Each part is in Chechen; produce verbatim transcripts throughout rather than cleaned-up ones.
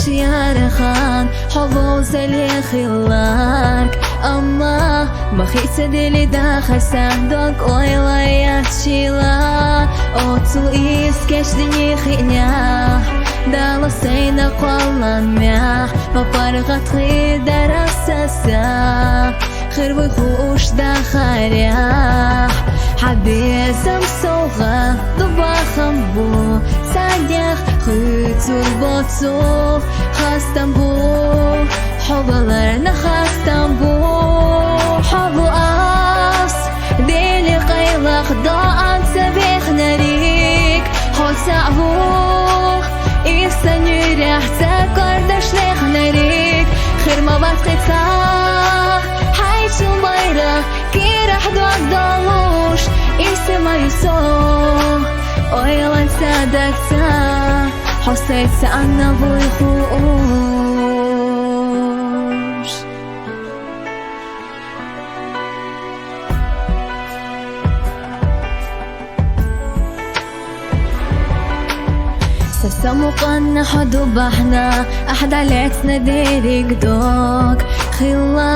Ярахан хьо вовзале хилларг, амма ма хийцадели даха сан дог ойла ячила. Оцул искеш дини хиъня, дала сайна къаллан мя, ма паргъат хи дарасаса. Хир вуй хуш дахаря, хьа безам совгъа дубахам бу, садех хуьцур боцух хастам бу, хьо валарна хастам бу, хьо ву ас, дели къайлах даан ца вехнарик, хьо цаъ вух, Ирса нуьрехь ца кардаш лехнарик, хир ма вац кхин ца, хьайчул майра, кирахь дог долуш, ирса ма ю со, ойлан ца даг ца, хьо сайца анна вуй хууш. Са самукъанна хьо дубахьна, ахь далецна дерриг дог. Хилла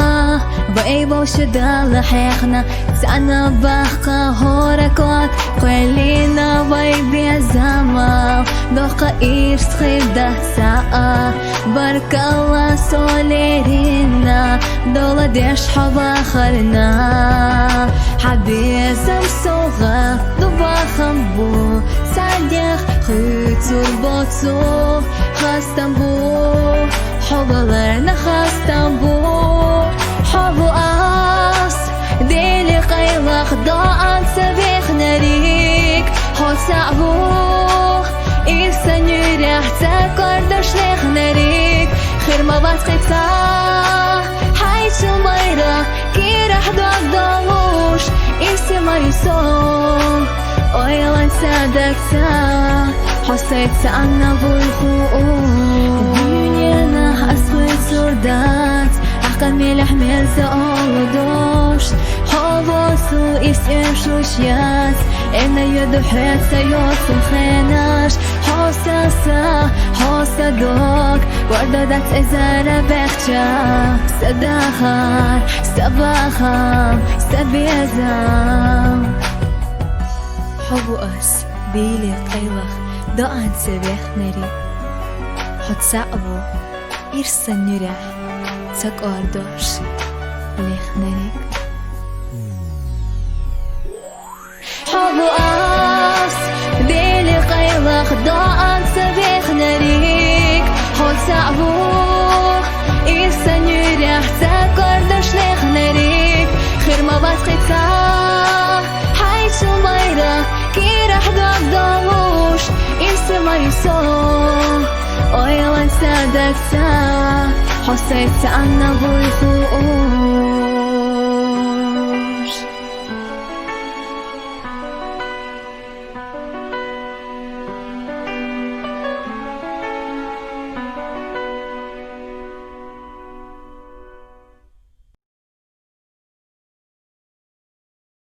вай вовшадала хьехна, цӀана бахка хӀора кот, кхоьллина вай безамал, дохка ирс хир дац цаъа. Баркалла, со леринна, дола деш хьо вахарна. Хьа безам совгъа ду бахам бу, садех хуьцур боцу хастам бу, хьо валарна хастам бу, хьо ву ас, дели къайлах даан ца вехнарик, хьо цаъ ву, ирса нуьрехь ца кардаш лехнарик, хир ма вац кхин ца, хьайчул майра, кирахь дог долуш, ирса ма ю со, ойлан ца даг ца, хьо сайца анна вуй хуу. Дуьненахь ас хуьйцур дац, ахка мелехь меза олу дош, хьо васу ис эшуш яц, эна йоду хьоьца йоцу хенаш, хьо са са, хьо са дог, варда дац эзара бехча, са дахар, са бахам, са безам. Хьо ву ас, били къайлах, даан ца вехнарик, хьо цаъ ву, ирсан нуьрехь ца кӀордош лехнарик. Хьо ву ас, дели къайлах даан ца вехнарик, хьо цаъ ву, ирсан нуьрехь ца кардаш лехнарик, хир ма вац кхин ца, хьайчул майра, кирахь дог долуш, ирса ма ю со, ойлан ца даг ца, хьо сайца анна вуй хуу.